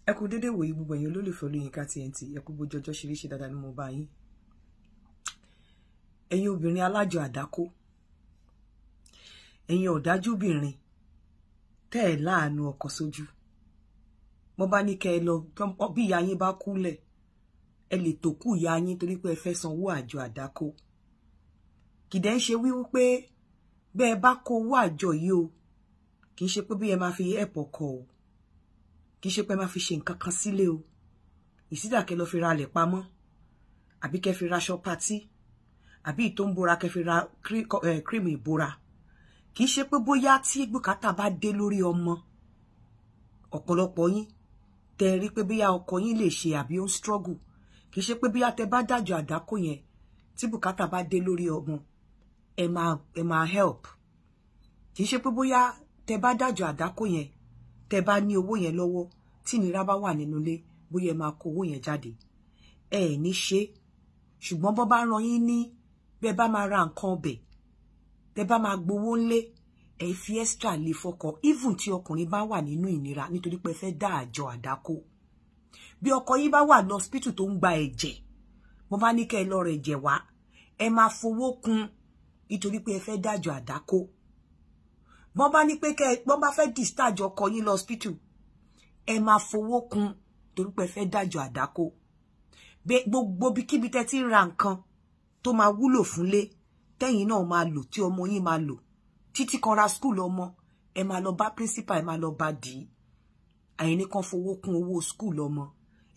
Ẹ kú dédé wòyí gbogbo ẹ̀yin olólùfẹ́ Olóyinka TNT. Ẹ kú bójú ọjọ́ ṣe rí, ṣe dáadáa ni mo bá yín. Ẹ̀yin obìnrin alájọ àdákó, ẹ̀yin ọ̀dájúbìnrin tẹ́ ẹ̀ láàánú ọkọ sójú. Mo bá ní kẹ́ ẹ lọ bí ìyá yín bá kúlẹ̀, ẹ lè tó kú ìyá yín torí pé ẹ fẹ́ sanwó àjọ àdákó. Kìdẹ́ ń ṣe wípé bẹ́ẹ̀ bá kó owó àjọ yìí o, kì í ṣe pé bí ẹ máa fi ẹ̀pọ̀ kọ o, kì í ṣe pé ẹ máa fi ṣe nǹkan kan sílé o. Ìsídà kẹ́ lọ fi ra alẹ̀ pamọ́, àbí kẹ́ fi raṣọ patí, àbí ìtò ń bora kẹ́ fi ra cream ìbora. Kì í ṣe pé bóyá tí bùkátà bá dé lórí ọmọ, ọ̀pọ̀lọpọ̀ yín tẹ́ rí pé bóyá ọkọ yín lè ṣe àbí ó ń struggle. Kì í ṣe pé bóyá tẹ́ bá dájọ́ àdákò yẹn, tí bùkátà bá dé lórí ọmọ, ẹ máa help. Kì í ṣe pé bóyá tẹ́ bá dájọ́ àdákò yẹn, tẹ́ bá ní owó yẹn lọ́wọ́, tí ìnira bá wà nínú ilé, bóyá ẹ máa kó owó yẹn jáde. Ẹ ní ṣe. Ṣùgbọ́n bó bá rán yín ní bẹ́ bá máa ra nǹkan ọbẹ̀, tẹ́ bá máa gbowó ńlé, ẹ fi extra lè fọkọ, even tí ọkùnrin bá wà nínú ìnira nítorí pé ẹ fẹ́ dá àjọ àdákò. Bí ọkọ yín bá wà lọ hospital tó ń gba ẹ̀jẹ̀, mo bá ní kẹ́ ẹ lọ rẹ̀ ẹ̀jẹ̀ wá, ẹ máa fowó kún nítorí pé ẹ fẹ́ dájọ àdákò. Bọ́n bá ní pé kẹ́ bọ́n bá fẹ́ discharge ọkọ yín lọ hospital, ẹ máa fowó kún torí pé ẹ fẹ́ dájọ àdákò. Gbogbo bíkíbi tẹ́ ti ń ra nǹkan tó máa wúlò fúnlé, tẹ́yìn náà máa lò, tí ọmọ yín máa lò, títí kan ra school ọmọ, ẹ máa lọ bá principal, ẹ máa lọ bá dì í. Ẹ̀yin kan fowó kún owó school ọmọ,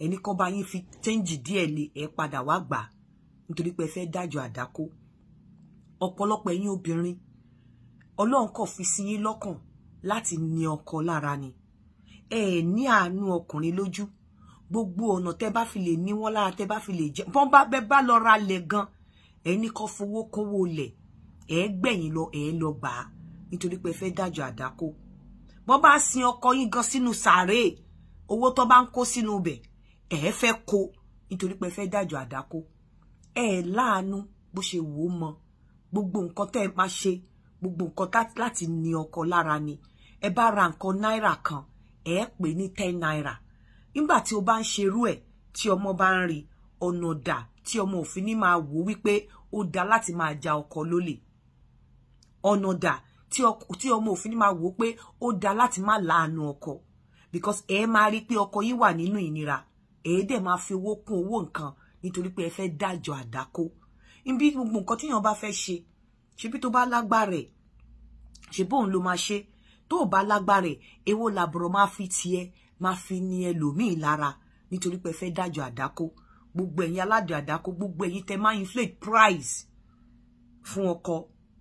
ẹni kan bá yín fi change díẹ̀ lé, ẹ padà wá gbà nítorí pé ẹ fẹ́ dájọ àdákò. Ọ̀pọ̀lọpọ̀ ẹ̀yin obìnrin, Ọlọ́run kò fi sí yín lọ́kàn láti ní ọkọ lára ni. Ẹ ní àánú ọkùnrin lójú. Gbogbo ọ̀nà tẹ́ bá fi lè ní wọ́n lára, tẹ́ bá fi lè jẹ bọ́n bá bẹ́ bá lọ ra lẹ̀ gan, ẹni kan fowó kówó lẹ̀, ẹ gbẹ̀yìn lọ, ẹ lọ gbà á nítorí pé ẹ fẹ́ dájọ àdákò. Bọ́n bá sin ọkọ yín gan sínú sàárè, owó tó bá ń kó sínú ibẹ̀, ẹ fẹ́ kó nítorí pé ẹ fẹ́ dájọ àdákò. Ẹ láàánú bó ṣe wò ó mọ. Gbogbo nǹkan tẹ́ ẹ máa ṣe, gbogbo nǹkan láti ní ọkọ lára ni. Ẹ bá ra nǹkan náírà kan, ẹ pè ní 10 naira. Nígbà tí o bá ń ṣerú ẹ̀, tí ọmọ bá ń rí ọ̀nà dà, tí ọmọ òfin ní máa wò wípé ó dá láti máa ja ọkọ lólè. Ọ̀nà dà tí ọmọ òfin ní máa wò pé ó dá láti máa láàánú ọkọ. Because ẹ máa rí pé ọkọ yín wà nínú ìnira, ẹ dẹ̀ máa fi owó kún owó nǹkan nítorí pé ẹ fẹ́ dájọ àdákò. Níbi gbogbo nǹkan tíyàn bá fẹ́ ṣe, ṣebí tó bá lágbára ẹ̀, ṣe bóun ló máa ṣe. Tó bá lágbára ẹ̀, èwo làbọ̀rọ̀ máa fi tiẹ̀ máa fi ní ẹlòmíì lára nítorí pé ẹ fẹ́ dájọ àdákò. Gbogbo ẹ̀yin aládùn àdákò, gbogbo ẹ̀yin tẹ́ máa inflate price fún ọkọ,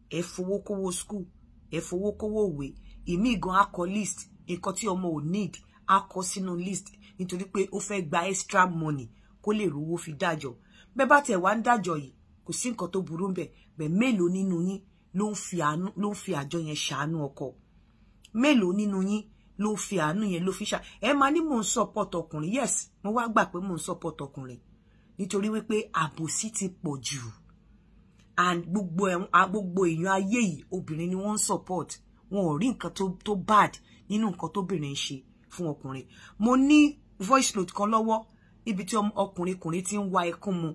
ẹ fowó kówó school, ẹ fowó kówó òwe. Ìmí gan á kọ list nǹkan tí ọmọ ò need, á kọ sínú list nítorí pé ó fẹ́ gba extra money kó lè rówó fi dájọ. Bẹ́ẹ̀ bá tẹ̀ wá ń dájọ yìí, kò sí nǹkan tó burú ńbẹ̀. Bẹ́ẹ̀ mélòó nínú yín ló ń fi àjọ yẹn ṣàánú ọkọ? Mélòó nínú yín ló ń fi àánú yẹn ló fi ṣá? Ẹ máa ní mò ń support ọkùnrin. Yes, mo wá gbà pé mò ń support ọkùnrin nítorí wípé àbòsí ti pọ̀ jù. And gbogbo èèyàn ayé yìí, obìnrin ni wọ́n ń support. Wọn ò rí nǹkan tó bad nínú nǹkan tóbìnrin ń ṣe fún ọkùnrin. Mo ní voice note kan lọ́wọ́ níbi tí ọkùnrin ti ń wá ẹkún mu.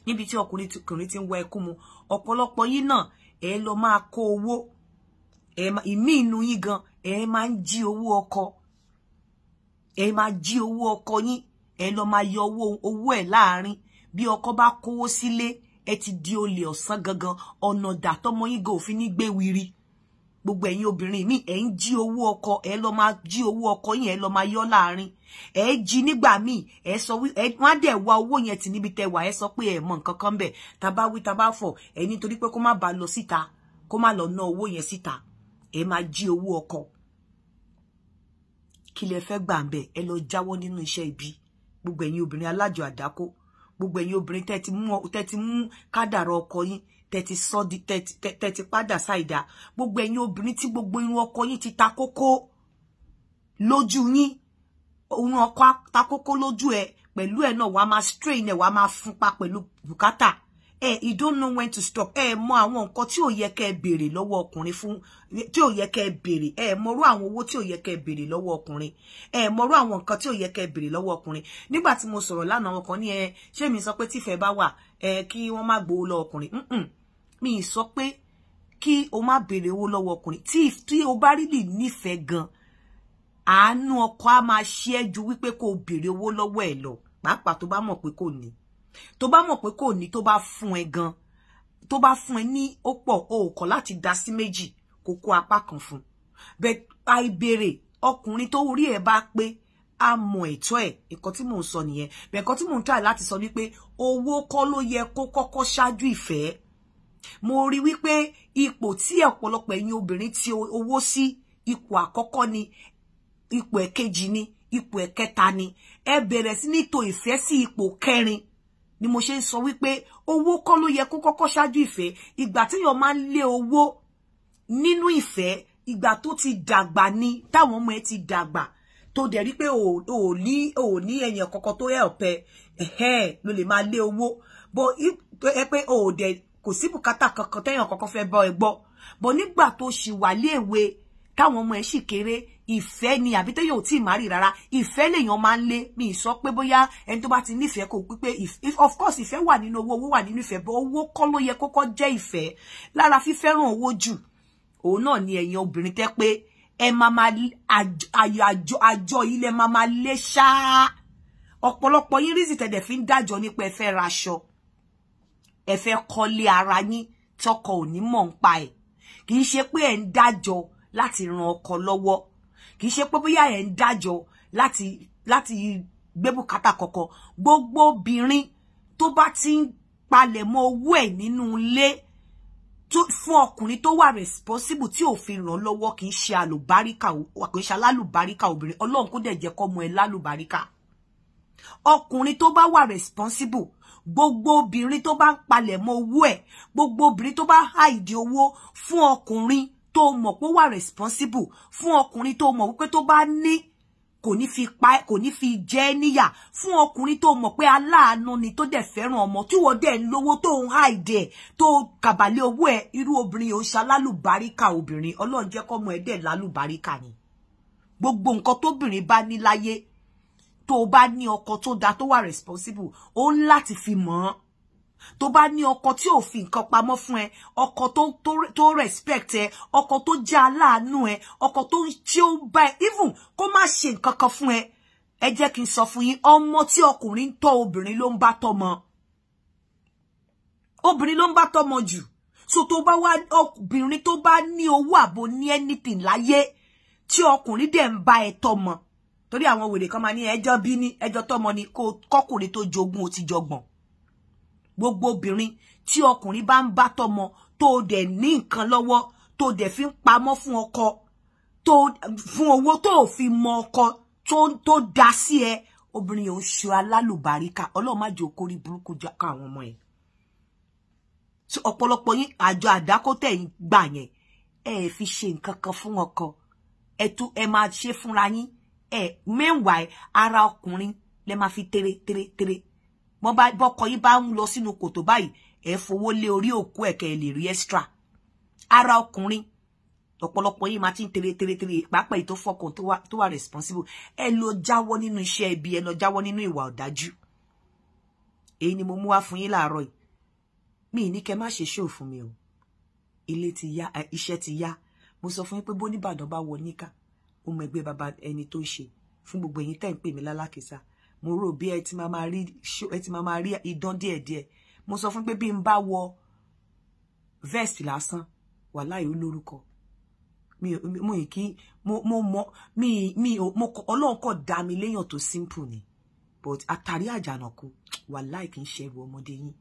Níbi tí ọkùnrin ti ń wá ẹkún mu. Ọ̀pọ̀lọpọ̀ yín náà, ẹ lọ máa kó owó. Ìmí inú yín gan, ẹ máa ń jí owó ọkọ. Ẹ máa jí owó ọkọ yín, ẹ lọ máa yọ owó ẹ̀ láàrin. Bí ọkọ bá kówó sílé, ẹ ti di olè ọ̀sán gangan. Ọ̀nà dà tọmọ yín gan òfin ní gbé wiri. Gbogbo ẹ̀yin obìnrin mi, ẹ ń jí owó ọkọ, ẹ lọ máa jí owó ọkọ yín, ẹ lọ máa yọ láàrin. Ẹ jí nígbà míì, ẹ sọ wí, ẹ wọ́n á dẹ̀ wá owó yẹn tì níbi tẹ́ wà, ẹ sọ pé ẹ mọ nǹkan kan bẹ̀. Tá bá wí, tá bá fọ̀, ẹ nítorí pé kó má bàa lọ síta, kó má lọ ná owó yẹn síta. Ẹ máa jí owó ọkọ. Kí lẹ fẹ́ gbà ńbẹ̀? Ẹ lọ jáwọ́ nínú iṣẹ́ ibi. Gbogbo ẹ̀yin obìnrin alájọ àdákò, gbogbo ẹ̀yin obìnrin tẹ́ ti mú kádàrá ọkọ yín, tẹ́ ti sọ di tẹ́ ti padà sáìdá. Gbogbo ẹ̀yin obìnrin tí gbogbo irun ọkọ yín ti ta kókó lójú yín, irun ọkọ ta kókó lójú ẹ, pẹ̀lú ẹ náà wàá máa strain ẹ, wàá máa fúnpa pẹ̀lú bùkátà. Ẹ you don't know when to stop. Ẹ mọ àwọn nǹkan tí ò yẹ kẹ́ ẹ béèrè lọ́wọ́ ọkùnrin fún, tí ò yẹ kẹ́ ẹ béèrè. Ẹ mọrú àwọn owó tí ò yẹ kẹ́ ẹ béèrè lọ́wọ́ ọkùnrin. Ẹ mọrú àwọn nǹkan tí ò yẹ kẹ́ ẹ béèrè lọ́wọ́ ọkùnrin. Nígbà tí mo sọ̀rọ̀ lánàá, wọn kan ní ẹ ṣé mi sọ pé tífẹ́ bá wà ẹ kí wọ́n má gbowó lọ́wọ́ ọkùnrin. Mi sọ pé kí o má béèrè owó lọ́wọ́ ọkùnrin. Tí o bá rí lè nífẹ̀ẹ́ gan, àánú ọkọ á máa ṣe é ju wípé kó o béèrè owó lọ́wọ́ ẹ̀ lọ, pàápàá tó bá mọ̀ pé kò ní. Tó bá mọ̀ pé kò ní, tó bá fún ẹ gan, tó bá fún ẹ ní ó pọ̀, o kọ̀ láti dá sí méjì, kó kó apá kan fún. But àìbèrè, ọkùnrin tó orí ẹ̀ bá pé á mọ ẹ̀tọ́ ẹ̀. Nǹkan tí mò ń sọ nìyẹn. But nǹkan tí mò ń try láti sọ wípé owó kọ́ ló yẹ kó kọ́kọ́ ṣáájú ìfẹ́. Mo rí wípé ipò tí ọ̀pọ̀lọpọ̀ ẹ̀yin obìnrin ti owó sí, ipò àkọ́kọ́ ni, ipò ẹ̀kejì ni, ipò ẹ̀kẹta ni. Ẹ bẹ̀rẹ̀ sí ní tò ìfẹ́ sí ipò kẹrin. Ni mo ṣe ń sọ wípé owó kọ́ ló yẹ kó kọ́kọ́ ṣáájú ìfẹ́. Ìgbà téèyàn máa ń lé owó nínú ìfẹ́, ìgbà tó ti dàgbà ni, táwọn ọmọ ẹ ti dàgbà, tó dẹ̀ rí pé ò ní ẹ̀yàn kankan tó help ẹ, ẹ̀hẹ́n, ló lè máa lé owó. But ẹ pé ò dẹ̀ kò sí bùkátà kankan téèyàn kankan fẹ́ bọ́ ẹ gbọ́. But nígbà tó ṣì wà léèwe, táwọn ọmọ ẹ sì kéré, ìfẹ́ ni, àbí téèyàn ò tí ì má rí rárá, ìfẹ́ lèèyàn máa ń lé. Mi sọ pé bóyá ẹni tó bá ti nífẹ̀ẹ́ kò pípé. Of course ìfẹ́ wà nínú owó, owó wà nínú ìfẹ́, but owó kọ́ ló yẹ kókó jẹ́ ìfẹ́. Lára fífẹ́ràn owó jù òun náà ni ẹ̀yin obìnrin tẹ́ pé ẹ máa máa àjọ àjọ ilẹ̀ máa máa lé ṣáá. Ọ̀pọ̀lọpọ̀ yín rí sì tẹ̀dẹ̀ fi ń dájọ́ nípa ẹ fẹ́ raṣọ, ẹ fẹ́ kọ́lé ara yín tọkọ ò ní mọ̀ ń pa ẹ̀. Kì í ṣe pé ẹ̀ ń dájọ́ láti ran ọkọ lọ́wọ́, kì í ṣe pé bóyá ẹ̀ ń dájọ́ láti gbé bùkátà kọ̀kọ̀. Gbogbo obìnrin tó bá ti ń palẹ̀mọ́ owó ẹ̀ nínú ilé fún ọkùnrin tó wà responsible tí ò fi ràn lọ́wọ́, kì í ṣe àlùbáríkà, kì í ṣe alálùbáríkà obìnrin. Ọlọ́run kó dẹ̀ jẹ́ kọ́mọ ẹ lálùbáríkà. Ọkùnrin tó bá wà responsible, gbogbo obìnrin tó bá ń palẹ̀mọ́ owó ẹ̀, gbogbo obìnrin tó bá hide owó fún ọkùnrin tó mọ̀ pé ó wà responsible, fún ọkùnrin tó mọ̀ wípé tó bá ní kò ní fi pa, kò ní fi jẹ níyà, fún ọkùnrin tó mọ̀ pé aláàánú ni tó dẹ̀ fẹ́ràn ọmọ, tí wọ́n dẹ̀ ń lówó tó ń hide ẹ̀, tó kàbàlẹ̀ owó ẹ̀, irú obìnrin yóò ṣalálùbáríkà obìnrin. Ọlọ́run jẹ́ kọ́mọ ẹ̀ dẹ̀ lálùbáríkà ni. Gbogbo nǹkan tóbìnrin bá ní láyé, tó bá ní ọkọ tó dáa tó wà responsible, ó ń láti fi mọ̀ ọ́n. Tó bá ní ọkọ tí ò fi nǹkan pamọ́ fún ẹ, ọkọ tó respect ẹ, ọkọ tó jẹ́ aláàánú ẹ, ọkọ tó tí ó bá ẹ, even kó má ṣe nǹkan kan fún ẹ, ẹ jẹ́ kí n sọ fún yín, ọmọ tí ọkùnrin ń tọ́, obìnrin ló ń bá tọ́mọ, obìnrin ló ń bá tọ́mọ jù. So tó bá wá obìnrin tó bá ní owó àbò ní anything láyé, tí ọkùnrin dẹ̀ ń bá ẹ tọ́mọ, torí àwọn wèrè kan máa ní ẹjọ́ bí ní ẹjọ́ tọ́mọ ni, kó kọkùnrin tó jogún ó ti jọgbọ̀n. Gbogbo obìnrin tí ọkùnrin bá ń bá tọ́mọ, tó dẹ̀ ní nǹkan lọ́wọ́, tó dẹ̀ fi ń pamọ́ fún ọkọ, tó fún owó tó fi mọ ọkọ tó dá sí ẹ, obìnrin yóò ṣe alálùbáríkà. Ọlọ́run má jẹ́ okórí burúkú ká àwọn ọmọ ẹ̀. So ọ̀pọ̀lọpọ̀ yín, àjọ àdákótẹ̀ ń gbà yẹn, ẹ fi ṣe nǹkan kan fún ọkọ, ẹ tún ẹ máa ṣe fúnra yín. Ẹ meanwhile, ara ọkùnrin lẹ máa fi tere tere tere. Wọ́n bá bọ́kọ yín bá ń lọ sínú kòtò báyìí, ẹ fowó lé orí òkú ẹ̀ kẹ́ ẹ lè rí extra. Ara ọkùnrin ọ̀pọ̀lọpọ̀ yín máa ti ń tere tere tere, pàápàá èyí tó fọkàn tó wà responsible. Ẹ lọ jáwọ́ nínú iṣẹ́ ibi, ẹ lọ jáwọ́ nínú ìwà ọ̀dájú. Èyí ni mo mú wá fún yín láàárọ̀ yìí. Mi ní kẹ́ má ṣe ṣó fún mi o. Ilé ti yá, iṣẹ́ ti yá. Mo sọ fún yín pé bóníbàdàn bá wọ níkà, ó mọ ẹgbẹ́ bàbá ẹni tó ń ṣe. Fún gbogbo ẹ̀yin tẹ́ ń pè mí lálákìsà, mo rò bí ẹ ti máa máa rí, ẹ ti máa máa rí idán díẹ̀díẹ̀. Mo sọ fún pé bí n bá wọ vest lásán, wàláhì ó lórúkọ mi. Mo kí mo mọ mi mi mo Ọlọ́run kò dá mi léèyàn tó simple ni, but àtàrí àjànàkú, wàláhì kì í ṣẹrù ọmọdé yín.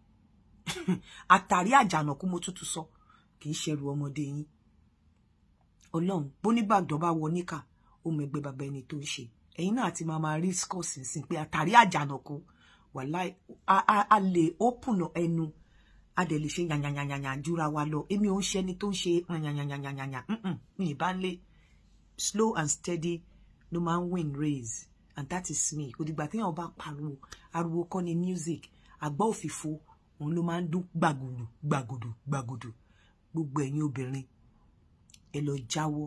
Àtàrí àjànàkú, mo tútù sọ, kì í ṣẹrù ọmọdé yín. Ọlọ́run, bónígbàgbọ́ bá wọ níkà, ó mọ ẹgbẹ́ bàbá ẹni tó ń ṣe. Ẹ̀yin náà ti máa máa rí scores sín pé àtàrí àjànàkú, wàláì a lè open ẹnu, a dẹ̀ lè ṣe yànyànyànyàn júra wa lọ. Èmi ò ń ṣe ẹni tó ń ṣe yànyànyànyànyàn. Mi ì bá ń lé. Slow and steady ló máa ń win race, and that is me. Kò dìgbà téèyàn bá pariwo, ariwo kọ́ ni music. Àgbá òfìfo Òun ló máa ń dún gbàgùdù gbàgùdù gbàgùdù. Gbogbo ẹ̀yin obìnrin, ẹ lọ jáwọ́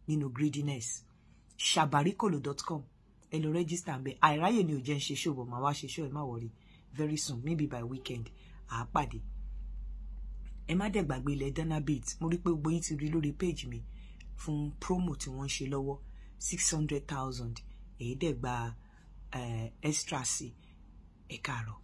nínú greediness. Sabarikolo.com, ẹ lọ register ń bẹ. Àìráyè ni ò jẹ́ ń ṣe ṣòwò, màá wá ṣe ṣó, ẹ má worry. Very soon, maybe by weekend, àá pàdé. Ẹ má dẹ̀ gbàgbé ilẹ̀ Danabit. Mo rí pé gbogbo yín ti rí lórí page mi fún promo tí wọ́n ń ṣe lọ́wọ́, 600,000. Èyí dẹ̀ gba extra sí. Ẹ káàárọ̀.